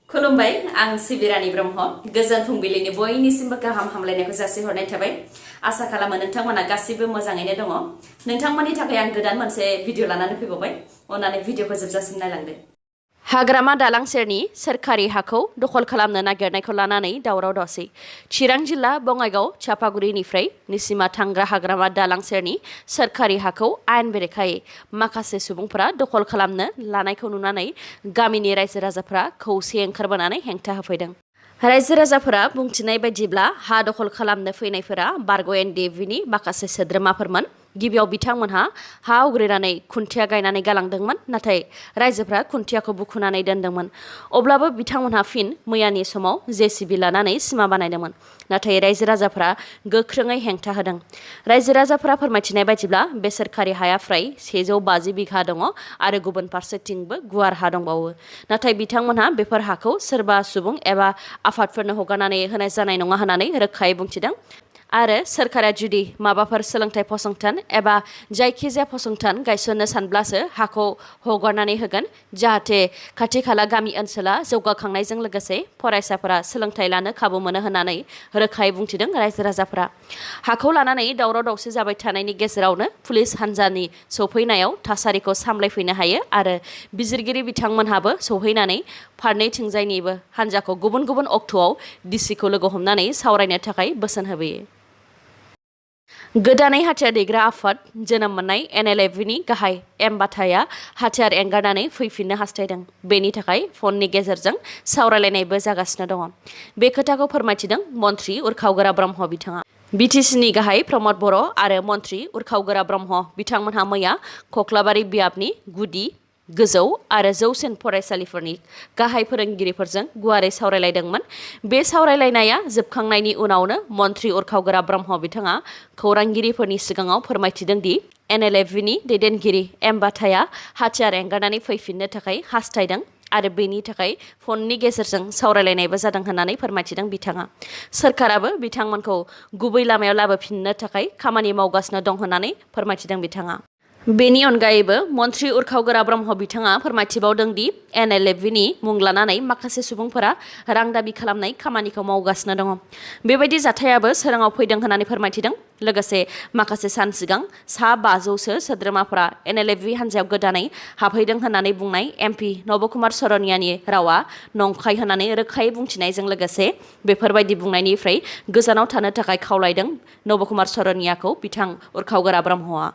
खुलुमबाय आं सिबिरानि ब्रह्म गोजोन फुंबिलिनि बयनिसिमबो गाहाम हामलायनायखौ जासिहरनाय थाबाय आसा खालामो नोंथांमोना गासिबो मोजाङैनो दङ नोंथांमोननि थाखाय आं गोदान मोनसे भिडिअ लानानै फैबावबाय अननानै भिडिअखौ जोबजासिम नायलांदो हाग्रामा दालां सेरनि सोरखारि हाखौ दखल खालामनो नागिरनायखौ लानानै दावराव दावसि चिरां जिल्ला बङाइगाव चापागुरिनिफ्राय निसिमा थांग्रा हाग्रामा दालां सेरनि सोरखारि हाखौ आयेन बेरेखायै माखासे सुबुंफोरा दखल खालामनो लानायखौ नुनानै गामिनि रायजो राजाफोरा खौसे ओंखारबोनानै हेंथा होफैदों रायजो राजाफोरा बुंथिनाय बायदिब्ला हा दखल खालामनो फैनायफोरा बारग' एनडिएफबिनि माखासे सोद्रोमाफोरमोन गिबियाव बिथांमोनहा हा आवग्रिनानै खुन्थिया गायनानै गालांदोंमोन नाथाय रायजोफ्रा खुन्थियाखौ बुखुनानै दोनदोंमोन अब्लाबो बिथांमोनहा फिन मैयानि समाव जेसिबि लानानै सिमा बानायदोंमोन नाथाय रायजो राजाफोरा गोख्रोङै हेंथा होदों रायजो राजाफोरा फोरमायथिनाय बायदिब्ला बे सोरखारि हाया फ्राय 150 बिघा दङ आरो गुबुन फारसेथिंबो गुवार हा दंबावो नाथाय बिथांमोनहा बेफोर हाखौ सोरबा सुबुं एबा आफादफोरनो हगारनानै होनाय जानाय नङा होननानै रोखायै बुंथिदों आरो सोरखारा जुदि माबाफोर सोलोंथाइ फसंथान एबा जायखिजाया फसंथान गायसननो सानब्लासो हाखौ हगारनानै होगोन जाहाथे खाथि खाला गामि ओनसोला जौगाखांनायजों लोगोसे फरायसाफोरा सोलोंथाइ लानो खाबु मोनो होननानै रोखायै बुंथिदों रायजो राजाफोरा हाखौ लानानै दावराव दावसि जाबाय थानायनि गेजेरावनो पुलिस हान्जानि सौफैनायाव थासारिखौ सामलायफैनो हायो आरो बिजिरगिरि बिथांमोनहाबो सौहैनानै फारनैथिंजायनिबो हान्जाखौ गुबुन गुबुन अक्ट'आव डिसिखौ लोगो हमनानै सावरायनो थाखाय बोसोन होबोयो गोदानै हाथियार दैग्रा आफाद जोनोम मोननाय एनएलएफनि गाहाय M.Bathaया हाथियार एंगारनानै फैफिननो हास्थायदों बेनि थाखाय फननि गेजेरजों सावरायलायनायबो जागासिनो दङ बे खोथाखौ फोरमायथिदों मन्त्रि उरखावगोरा ब्रह्म बिथाङा बिटिसिनि गाहाय प्रमद बर' आरो मन्त्रि उरखावगोरा ब्रह्म बिथांमोनहा मैया खख्लाबारि बियाबनि गुदि गोजौ आरो जौसिन फरायसालिफोरनि गाहाय फोरोंगिरिफोरजों गुवारै सावरायलायदोंमोन बे सावरायलायनाया जोबखांनायनि उनावनो मन्त्रि उरखावगोरा ब्रह्म बिथाङा खौरांगिरिफोरनि सिगाङाव फोरमायथिदों दि एनएलएफनि दैदेनगिरि M.Bathaया हाथियार एंगारनानै फैफिननो थाखाय हास्थायदों आरो बेनि थाखाय फननि गेजेरजों सावरायलायनायबो जादों होननानै फोरमायथिदों बिथाङा सोरखाराबो बिथांमोनखौ गुबै लामायाव लाबोफिननो थाखाय खामानि मावगासिनो दं होननानै फोरमायथिदों बिथाङा बेनि अनगायैबो मन्त्रि उरखावगोरा ब्रह्म बिथाङा फोरमायथिबावदों दि एनएलएफनि मुं लानानै माखासे सुबुंफोरा रां दाबि खालामनाय खामानिखौ मावगासिनो दङ बेबायदि जाथायाबो सोराङाव फैदों होननानै फोरमायथिदों लोगोसे माखासे सान सिगां 500सो सोद्रोमाफोरा एनएलएफबि हान्जायाव गोदानै हाबहैदों होननानै बुंनाय MP नबकुमार सरनियानि रावा नंखाय होननानै रोखायै बुंथिनायजों लोगोसे बेफोरबायदि बुंनायनिफ्राय गोजानाव थानो थाखाय खावलायदों नबकुमार सरनियाखौ बिथां उरखावगोरा ब्रह्मआ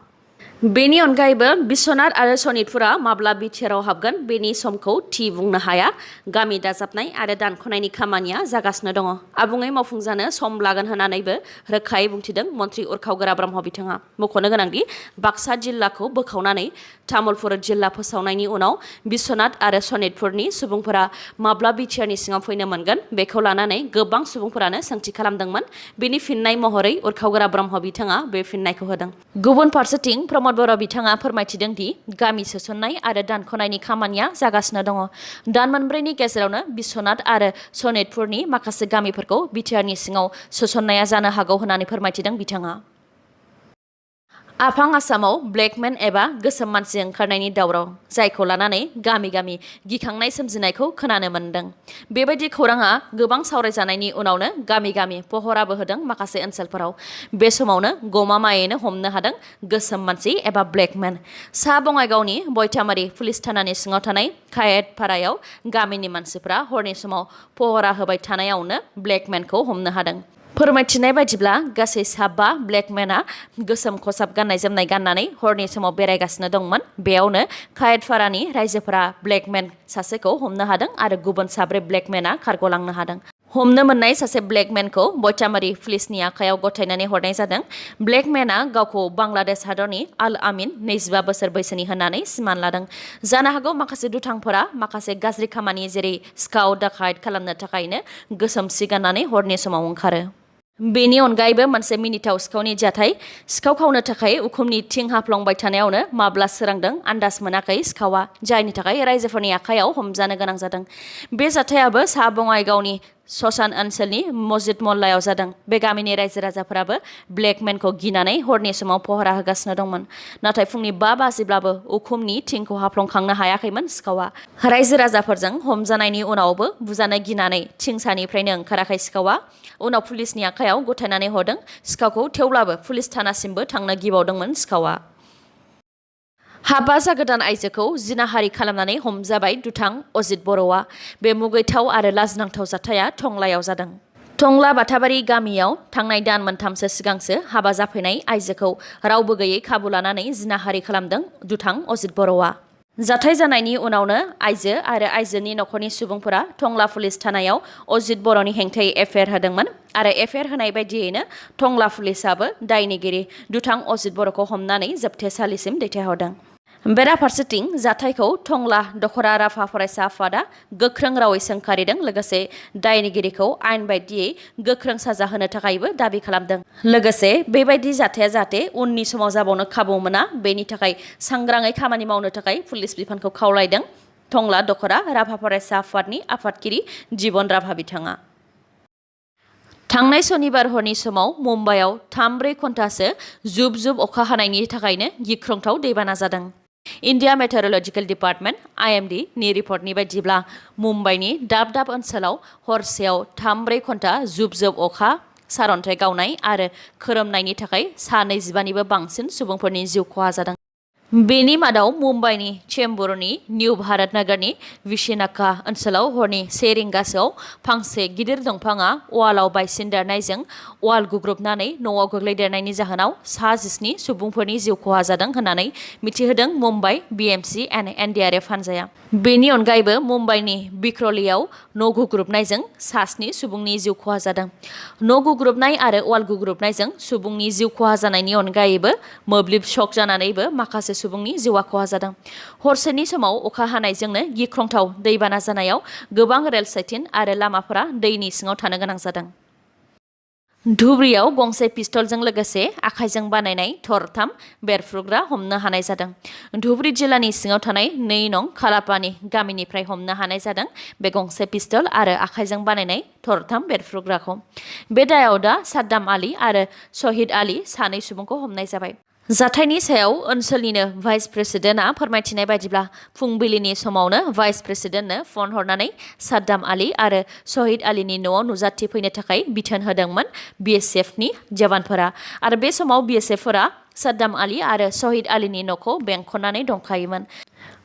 बेनि अनगायैबो बिश्वनाथ आरो सनितपुरा माब्ला बिटिआरआव हाबगोन बेनि समखौ थि बुंनो हाया गामि दाजाबनाय आरो दानख'नायनि खामानिया जागासिनो दङ आबुङै मावफुंजानो सम लागोन होननानैबो रोखायै बुंथिदों मन्त्रि उरखावगोरा ब्रह्म बिथाङा मख'नो गोनांदि बाक्सा जिल्लाखौ बोखावनानै तामुलपुर जिल्ला फोसावनायनि उनाव बिश्वनाथ आरो सनितपुरनि सुबुंफोरा माब्ला बिटिआरनि सिङाव फैनो मोनगोन बेखौ लानानै गोबां सुबुंफोरानो सोंथि खालामदोंमोन बेनि फिननाय महरै उरखावगोरा ब्रह्म बिथाङा बे फिननायखौ होदों गुबुन फारसेथिं प्रमद बर' बिथाङा फोरमायथिदों दि गामि सोसननाय आरो दानख'नायनि खामानिया जागासिनो दङ दान मोनब्रैनि गेजेरावनो बिश्वनाथ आरो सनितपुरनि माखासे गामिफोरखौ बिटिआरनि सिङाव सोसननाया जानो हागौ होननानै फोरमायथिदों बिथाङा आफां आसामाव ब्लेकमेन एबा गोसोम मानसि ओंखारनायनि दावराव जायखौ लानानै गामि गामि गिखांनाय सोमजिनायखौ खोनानो मोन्दों बेबायदि खौराङा गोबां सावरायजानायनि उनावनो गामि गामि पहराबो होदों माखासे ओनसोलफोराव बे समावनो गमामायैनो हमनो हादों गोसोम मानसि एबा ब्लेकमेन सा बङाइगावनि बयथामारि पुलिस थानानि सिङाव थानाय खायेटपारायाव गामिनि मानसिफ्रा हरनि समाव पहरा होबाय थानायावनो ब्लेकमेनखौ हमनो हादों फोरमायथिनाय बायदिब्ला गासै 5 ब्लेकमेना गोसोम खसाब गाननाय जोमनाय गाननानै हरनि समाव बेरायगासिनो दंमोन बेयावनो खायेटपारानि रायजोफोरा ब्लेकमेन सासेखौ हमनो हादों आरो गुबुन 4 ब्लेकमेना खारग'लांनो हादों हमनो मोननाय सासे ब्लेकमेनखौ बयथामारि पुलिसनि आखायाव गथायनानै हरनाय जादों ब्लेकमेना गावखौ बांलादेश हादरनि आल आमिन 25 बोसोर बैसोनि होननानै सिमान लादों जानो हागौ माखासे दुथांफोरा माखासे गाज्रि खामानि जेरै सिखाव दाखायत खालामनो थाखायनो गोसोम सि गाननानै हरनि समाव ओंखारो बेनि अनगायैबो मोनसे मिनिथाव सिखावनि जाथाय सिखाव खावनो थाखाय उखुमनि थिं हाफ्लंबाय थानायावनो माब्ला सोरांदों आन्दाज मोनाखै सिखावा जायनि थाखाय रायजोफोरनि आखायाव हमजानो गोनां जादों बे जाथायाबो सा बङाइगावनि ससान ओनसोलनि मस्जिद मल्लायाव जादों। बे गामिनि रायजो राजाफोराबो ब्लेकमेनखौ गिनानै हरनि समाव पहरा होगासिनो दंमोन। नाथाय फुंनि 5 बाजिब्लाबो उखुमनि थिंखौ हाफ्लंखांनो हायाखैमोन सिखावा। रायजो राजाफोरजों हमजानायनि उनावबो बुजानो गिनानै थिंसानिफ्रायनो ओंखाराखै सिखावा। उनाव पुलिसनि आखायाव गथायनानै हरदों सिखावखौ, थेवब्लाबो पुलिस थानासिमबो थांनो गिबावदोंमोन सिखावा। हाबा जागोदान आइजोखौ जिनाहारि खालामनानै हमजाबाय दुथां अजित बर'आ। बे मुगैथाव आरो लाजिनांथाव जाथाया टंलायाव जादों। टंला बाथाबारि गामियाव थांनाय दान मोनथामसो सिगांसो हाबा जाफैनाय आइजोखौ रावबो गैयै खाबु लानानै जिनाहारि खालामदों दुथां अजित बर'आ। जाथाय जानायनि उनावनो आइजो आरो आइजोनि नखरनि सुबुंफोरा टंला पुलिस थानायाव अजित बर'नि हेंथायै एफआइआर होदोंमोन आरो एफआइआर होनाय बायदियैनो टंला पुलिसाबो दायनिगिरि दुथां अजित बर'खौ हमनानै जोबथेसालिसिम दैथायहरदों। बेराफारसेथिं जाथायखौ टंला दखरा राभा फरायसा आफादा गोख्रों रावै सोंखारिदों। लोगोसे दायनिगिरिखौ आयेन बायदियै गोख्रों साजा होनो थाखायबो दाबि खालामदों। लोगोसे बेबायदि जाथाया जाहाथे उननि समाव जाबावनो खाबु मोना, बेनि थाखाय सांग्राङै खामानि मावनो थाखाय पुलिस बिफानखौ खावलायदों टंला दखरा राभा फरायसा आफादनि आफादगिरि जीवन राभा बिथाङा। थांनाय सनिबार हरनि समाव मुम्बाइआव 3-4 घन्टासो जुब जुब अखा हानायनि थाखायनो गिख्रंथाव दैबाना जादों। इन्डिया मेटेरलजिकेल डिपार्टमेन्ट (IMD) नि रिपर्टनि बायदिब्ला मुम्बाइनि दाब दाब ओनसोलाव हरसेयाव 3-4 घन्टा जुब जुब अखा, सारन्थाइ गावनाय आरो खोरोमनायनि थाखाय सा 25निबो बांसिन सुबुंफोरनि जिउ खहा जादों। बेनि मादाव मुम्बाइनि चेम्बुरनि निउ भारत नगरनि विशिनाका ओनसोलाव हरनि 1 रिंगासोआव फांसे गिदिर दंफाङा वालआव बायसिनदेरनायजों वाल गुग्रुबनानै न'आव गोग्लैदेरनायनि जाहोनाव सा 17 सुबुंफोरनि जिउ खहा जादों होननानै मिथिहोदों मुम्बाइ BMC and NDRF हानजाया। बेनि अनगायैबो मुम्बाइनि बिख्रलियाव न' गुग्रुबनायजों सा 7 सुबुंनि जिउ खहा जादों। न' गुग्रुबनाय आरो वाल गुग्रुबनायजों सुबुंनि जिउ खहा जानायनि अनगायैबो मोब्लिब शक जानानैबो माखासे सुबुंनि जिउआ खहा जादों। हरसेनि समाव अखा हानायजोंनो गिख्रंथाव दैबाना जानायाव गोबां रेल साइटिन आरो लामाफोरा दैनि सिङाव थानो गोनां जादों। धुबुरीयाव गंसे पिस्तलजों लोगोसे आखाइजों बानायनाय थरथाम बेरफ्रुग्रा हमनो हानाय जादों। धुबुरी जिल्लानि सिङाव थानाय 2 नं खालापानि गामिनिफ्राय हमनो हानाय जादों बे गंसे पिस्तल आरो आखाइजों बानायनाय थरथाम बेरफ्रुग्राखौ। बे दायाव दा साद्दाम आली आरो शहीद आली 2 सुबुंखौ हमनाय जाबाय। जाथायनि सायाव ओनसोलनिनो भाइस प्रेसिडेन्टआ फोरमायथिनाय बायदिब्ला फुंबिलिनि समावनो भाइस प्रेसिडेन्टनो फन हरनानै साद्दाम आली आरो शहीद आलीनि न'आव नुजाथिफैनो थाखाय बिथोन होदोंमोन BSFनि जवानफोरा आरो बे समाव BSFफोरा साद्दाम आली आरो शहीद आलीनि न'खौ बेंखननानै दंखायोमोन।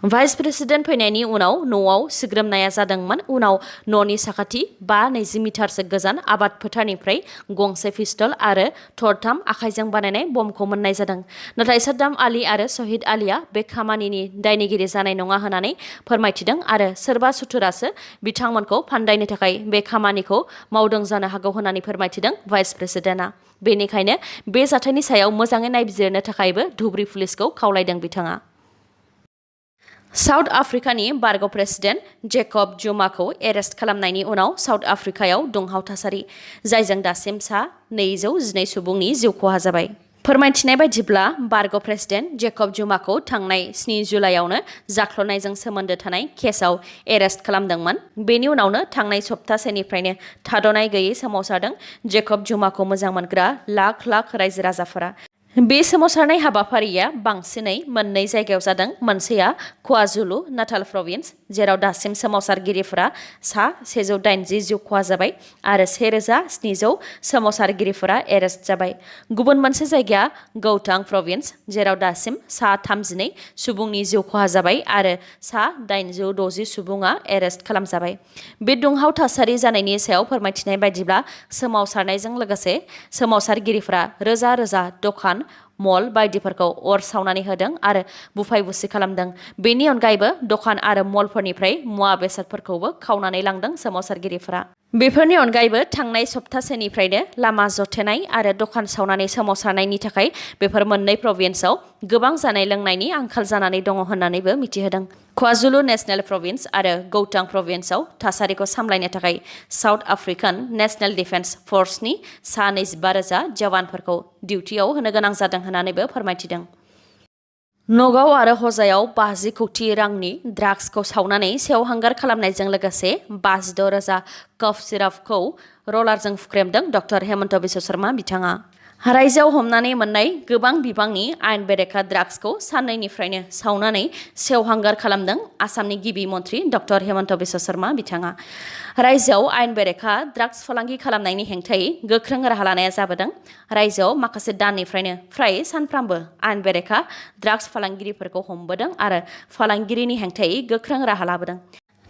भाइस प्रेसिडेन्ट फैनायनि उनाव न'आव सिग्रोमनाया जादोंमोन। उनाव न'नि साखाथि 5-20 मिटारसो गोजान आबाद फोथारनिफ्राय गंसे पिस्तल आरो थरथाम आखाइजों बानायनाय बमखौ मोननाय जादों। नाथाय साद्दाम आली आरो शहीद आलीआ बे खामानिनि दायनिगिरि जानाय नङा होननानै फोरमायथिदों आरो सोरबा सुथुरासो बिथांमोनखौ फान्दायनो थाखाय बे खामानिखौ मावदों जानो हागौ होननानै फोरमायथिदों भाइस प्रेसिडेन्टआ। बेनिखायनो बे जाथायनि सायाव मोजाङै नायबिजिरनो थाखायबो धुबुरी पुलिसखौ खावलायदों बिथाङा। साउथ आफ्रिकानि बारग' प्रेसिडेन्ट जेकब जुमाखौ एरेस्ट खालामनायनि उनाव साउथ आफ्रिकायाव दुंहाव थासारि, जायजों दासिम सा 212 सुबुंनि जिउ खहा जाबाय। फोरमायथिनाय बायदिब्ला बारग' प्रेसिडेन्ट जेकब जुमाखौ थांनाय 7 जुलाइआवनो जाख्ल'नायजों सोमोन्दो थानाय केसआव एरेस्ट खालामदोंमोन। बेनि उनावनो थांनाय सप्तासेनिफ्रायनो थाद'नाय गैयै सोमावसारदों जेकब जुमाखौ मोजां मोनग्रा लाख लाख रायजो राजाफोरा। बे सोमावसारनाय हाबाफारिया बांसिनै 2 जायगायाव जादों। मोनसेया क्वाजुलु नाताल प्रभिन्स, जेराव दासिम सोमावसारगिरिफोरा सा 180 जिउ खहा जाबाय आरो 1700 सोमावसारगिरिफोरा एरेस्ट जाबाय। गुबुन मोनसे जायगाया गौतां प्रभिन्स, जेराव दासिम सा 32 सुबुंनि जिउ खहा जाबाय आरो सा 860 सुबुङा एरेस्ट खालामजाबाय। बे दुंहाव थासारि जानायनि सायाव फोरमायथिनाय बायदिब्ला सोमावसारनायजों लोगोसे सोमावसारगिरिफोरा रोजा रोजा दखान, मल बायदिफोरखौ अर सावनानै होदों आरो बुफाय बुसि खालामदों। बेनि अनगायैबो दखान आरो मलफोरनिफ्राय मुवा बेसादफोरखौबो खावनानै लांदों सोमावसारगिरिफोरा। बेफोरनि अनगायैबो थांनाय सप्तासेनिफ्रायनो लामा जथेनाय आरो दखान सावनानै सोमावसारनायनि थाखाय बेफोर 2 प्रभिन्सआव गोबां जानाय लोंनायनि आंखाल जानानै दङ होननानैबो मिथिहोदों। क्वाजुलु नेशनेल प्रभिन्स आरो गौतां प्रभिन्सआव थासारिखौ सामलायनो थाखाय साउथ आफ्रिकान नेशनेल डिफेन्स फर्सनि सा 25,000 जवानफोरखौ डिउटियाव होनो गोनां जादों होननानैबो फोरमायथिदों। नगाव आरो हजायाव 50 कौटि रांनि ड्राग्सखौ सावनानै सेवहांगार खालामनायजों लोगोसे 56,000 कफ सिरापखौ रलारजों फुख्रेमदों डक्टर हेमन्त बिश्व शर्मा बिथाङा। रायजोआव हमनानै मोननाय गोबां बिबांनि आयेन बेरेखा ड्राग्सखौ साननैनिफ्रायनो सावनानै सेवहांगार खालामदों आसामनि गिबि मन्थ्रि डक्टर हेमन्त बिश्व शर्मा बिथाङा। रायजोआव आयेन बेरेखा ड्राग्स फालांगि खालामनायनि हेंथायै गोख्रों राहा लानाया जाबोदों। रायजोआव माखासे दाननिफ्रायनो फ्राय सानफ्रामबो आयेन बेरेखा ड्राग्स फालांगिरिफोरखौ हमबोदों आरो फालांगिरिनि हेंथायै गोख्रों राहा लाबोदों।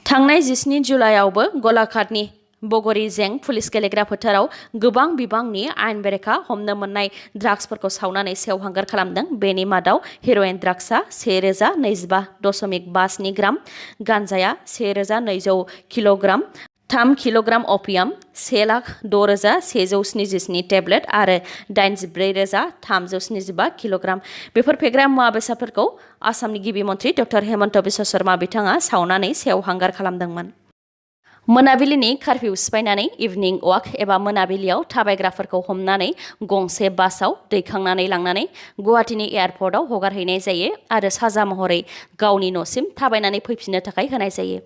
थांनाय 17 जुलाइआवबो गलाघाटनि बगरीजें पुलिस गेलेग्रा फोथाराव गोबां बिबांनि आयेन बेरेखा हमनो मोननाय ड्राग्सफोरखौ सावनानै सेवहांगार खालामदों। बेनि मादाव हेर'इन ड्राग्सआ 1025.57 ग्राम, गान्जाया 1200 किल'ग्राम, 3 किल'ग्राम अपियाम, 1,06,177 टेब्लेट आरो 84,375 किल'ग्राम। बेफोर फेग्रा मुवा बेसादफोरखौ आसामनि गिबि मन्थ्रि डक्टर हेमन्त बिश्व शर्मा बिथाङा सावनानै सेवहांगार खालामदोंमोन। मोनाबिलिनि कार्फिउ सिफायनानै इभिनिं वाक एबा मोनाबिलियाव थाबायग्राफोरखौ हमनानै गंसे बासआव दैखांनानै लांनानै गुवाहाटीनि एयारपर्टआव हगारहैनाय जायो आरो साजा महरै गावनि न'सिम थाबायनानै फैफिननो थाखाय होनाय जायो।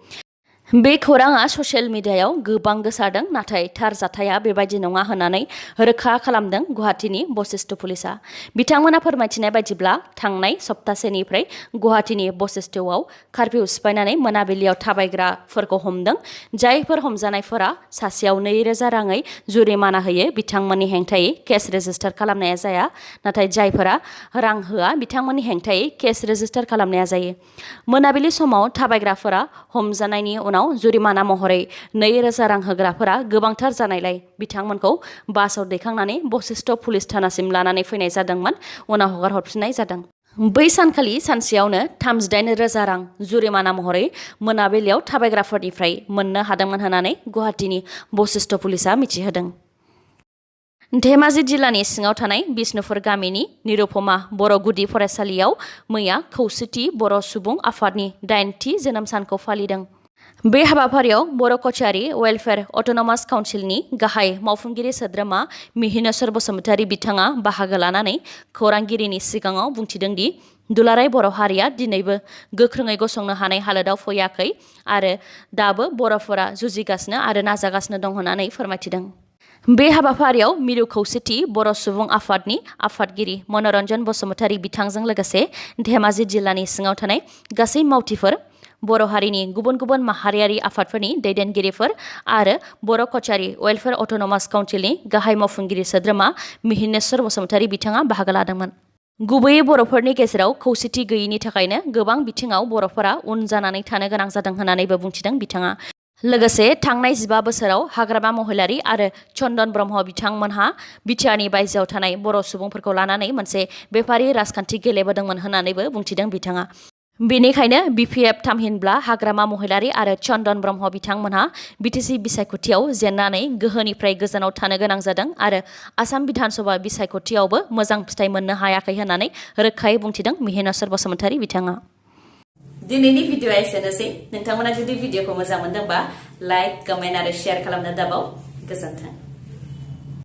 बे खौराङा ससियेल मिडियायाव गोबां गोसारदों, नाथाय थार जाथाया बेबायदि नङा होननानै रोखा खालामदों गुवाहाटीनि बशिष्ठ पुलिसा। बिथांमोना फोरमायथिनाय बायदिब्ला थांनाय सप्तासेनिफ्राय गुवाहाटीनि बशिष्ठआव कार्फिउ सिफायनानै मोनाबिलियाव थाबायग्राफोरखौ हमदों। जायफोर हमजानायफोरा सासेयाव 2,000 राङै जुरिमाना होयो बिथांमोननि हेंथायै केस रेजिस्टार खालामनाया जाया, नाथाय जायफोरा रां होआ बिथांमोननि हेंथायै केस रेजिस्टार खालामनाया जायो। मोनाबिलि समाव थाबायग्राफोरा हमजानायनि उनाव जुरिमाना महरै 2,000 रां होग्राफोरा गोबांथार जानायलाय बिथांमोनखौ बासआव दैखांनानै बशिष्ठ पुलिस थानासिम लानानै फैनाय जादोंमोन, उनाव हगार हरफिननाय जादों। बै सानखालि सानसेयावनो 38,000 रां जुरिमाना महरै मोनाबिलियाव थाबायग्राफोरनिफ्राय मोननो हादोंमोन होननानै गुवाहाटीनि बशिष्ठ पुलिसा मिथिहोदों। धेमाजि जिल्लानि सिङाव थानाय बिष्णुपुर गामिनि निरुपमा बर' गुदि फरायसालियाव मैया खौसेथि बर' सुबुं आफादनि 80थि जोनोम सानखौ फालिदों। बे हाबाफारियाव बर' कचारी वेलफेयार अट'नमास काउन्सिलनि गाहाय मावफुंगिरि सोद्रोमा मिहिनेश्वर बसुमतारी बिथाङा बाहागो लानानै खौरांगिरिनि सिगाङाव बुंथिदों दि दुलाराय बर' हारिया दिनैबो गोख्रोङै गसंनो हानाय हालोदाव फैयाखै आरो दाबो बर'फोरा जुजिगासिनो आरो नाजागासिनो दं होननानै फोरमायथिदों। बे हाबाफारियाव मिरु खौसेथि बर' सुबुं आफादनि आफादगिरि मनरन्जन बसुमतारी बिथांजों लोगोसे धेमाजि जिल्लानि सिङाव थानाय गासै मावथिफोर, बर' हारिनि गुबुन गुबुन माहारियारि आफादफोरनि दैदेनगिरिफोर आरो बर' कचारी वेलफेयार अट'नमास काउन्सिलनि गाहाय मावफुंगिरि सोद्रोमा मिहिनेश्वर बसुमतारी बिथाङा बाहागो लादोंमोन। गुबैयै बर'फोरनि गेजेराव खौसेथि गैयैनि थाखायनो गोबां बिथिङाव बर'फोरा उन जानानै थानो गोनां जादों होननानैबो बुंथिदों बिथाङा। लोगोसे थांनाय 15 बोसोराव हाग्रामा महिलारि आरो चन्दन ब्रह्म बिथांमोनहा बिटिआरनि बायजोआव थानाय बर' सुबुंफोरखौ लानानै मोनसे बेफारि राजखान्थि गेलेबोदोंमोन होननानैबो बुंथिदों बिथाङा। बेनिखायनो बिपिएफ थामहिनब्ला हाग्रामा महिलारि आरो चन्दन ब्रह्म बिथांमोनहा बिटिसि बिसायख'थियाव जेननानै गोहोनिफ्राय गोजानाव थानो गोनां जादों आरो आसाम बिधानसभा बिसायख'थियावबो मोजां फिथाइ मोननो हायाखै होननानै रोखायै बुंथिदों मिहिनेश्वर बसुमतारी बिथाङा। दिनैनि भिडिअ'आ एसेनोसै। नोंथांमोना जुदि भिडिअ'खौ मोजां मोनदोंबा लाइक, कमेन्ट आरो शेयार खालामनो दाबाव। गोजोन्थों।